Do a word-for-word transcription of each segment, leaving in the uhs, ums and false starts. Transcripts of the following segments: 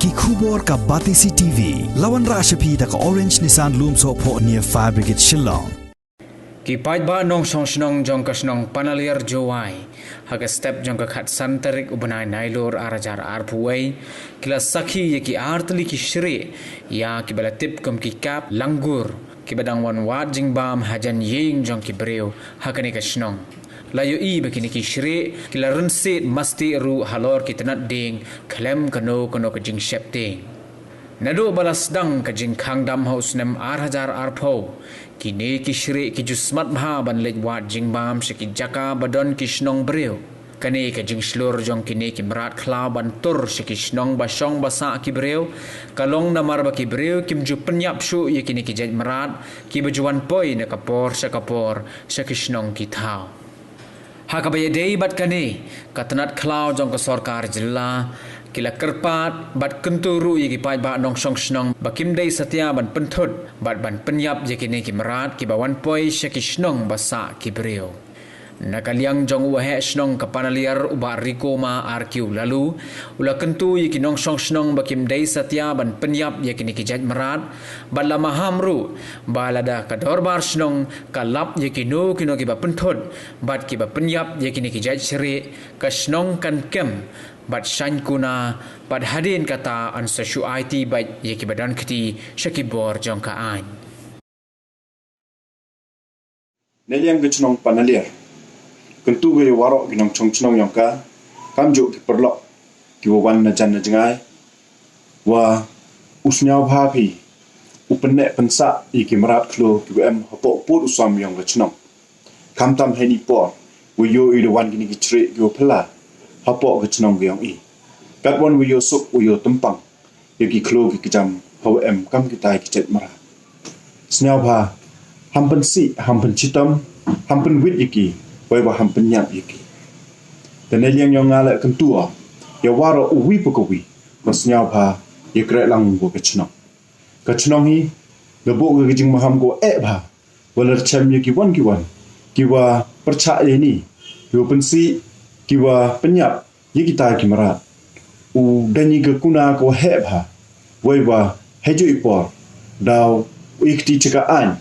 Ki khubor ka Batesi T V. La wanrah sha phi da ka Orange Nissan Lumsohphoh near Fire Brigade Shillong. Ki paidbah nongshong shnong jong ka shnong Panaliar Jowai ha ka step jong ka khatsan tarik u bnai Nailur ar hajar arphew wei ki la sakhi ïa ki artylli ki shrieh ïa kiba la tip kum ki kap langgur kiba dang wan wad jingbam hajan ïing jong ki briew ha kane ka shnong. La ïohi ba kine ki shrieh ki la rynsied masti ruh halor ki tnat dieng khlem kano kano ka jingsheptieng. Naduh ba la sdang ka jingkhang dam ha u snem ar hajar arphew, kine ki shrieh ki ju smat bha ban leit wad jingbam sha ki jaka ba don ki shnong briew. Kane ka jingshlur jong kine ki mrad khlaw ban tur sha ki shnong ba shong ba sah ki briew ka long namar ba ki briew kim ju pynïap shuh ïa kine ki jait mrad kiba ju wan poi na ka por sha ka por sha ki shnong ki thaw. Ha kaba ïadei bad kane, ka tnat khlaw jong ka sorkar jylla ki la kyrpad bad kyntu ruh ïa ki paidbah nongshong shnong ba kim dei satia ban pynthut bad ban pynïap ïa kine ki mrad kiba wan poi sha ki shnong ba sah ki briew. Na ka liang jong u waheh shnong ka Panaliar u Bah Rikoma R Q Laloo, u la kyntu ïa ki nongshong shnong ba kim dei satia ban pynïap ïa kine ki jait mrad bad la maham ruh ba lada ka dorbar shnong ka lap ïa kino kino kiba pynthut bad kiba pynïap ïa kine ki jait shrieh, ka shnong kan kem bad shaiñ kuna bad hadien kata yn sa shu aiti beit ïa kiba don kti sha ki bor jong ka aiñ. Neliang ka shnong Panaliar, kyntu ka ïa waroh ki nongshong shnong jong ka, kamjuh ki paralok kiba wan na jan na jngai, wa u sngewbha phi u pynneh pynsah ïa ki mrad khlaw kiba em hapoh pud u sam jong ka shnong. Khamtam ha ine i por wa ïoh i da wan kine ki shrieh kiba phylla hapoh ka shnong ka jong i. Katwan wa ïoh suk wa ïoh tympang ïa ki khlaw ki kjam hawa em kam kitai ki jait mrad. Sngewbha, ham pynsih, ham pynshitom, ham pynwit ïa ki, wei wa ham pynïap ïa ki. Te neliang jong nga la kyntu ïa waroh uwi pa kawi, wa sngewbha ïa kreh lang wa ka shnong. Ka shnong hi la buh ka jingmaham kawa eh bha, wa la rchem ïa kiwon kiwon kiwa pyrshah ïa ine, kiwa pynsih, kiwa pynïap ïa kita ki mrad. U dang ïa ka kuna kawa heh bha, wei wa ha juh i por daw u ïa kti cha ka aiñ,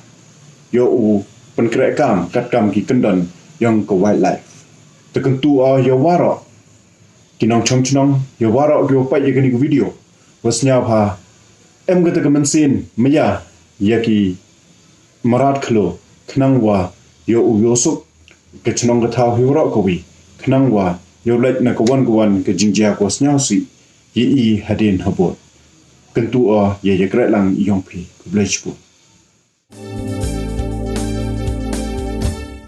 ïa u pynkreh kam katkam ki kyndon jong ka wildlife. Te kyntu ïa waroh ki nongshong shnong, ïa waroh kiwa peit ïa kane ka video, wa sngewbha em kata ka mynsiem maya ïa ki mrad khlaw, khnang wa ïoh u ïoh suk ka shnong ka thaw hi waroh kawi, khnang wa ïoh leit na kawon kawon ka jingjia kawa sngewsih ïa i hadien habud. Kyntu ïa ïa kreh lang i yong phi. Khublei shibun.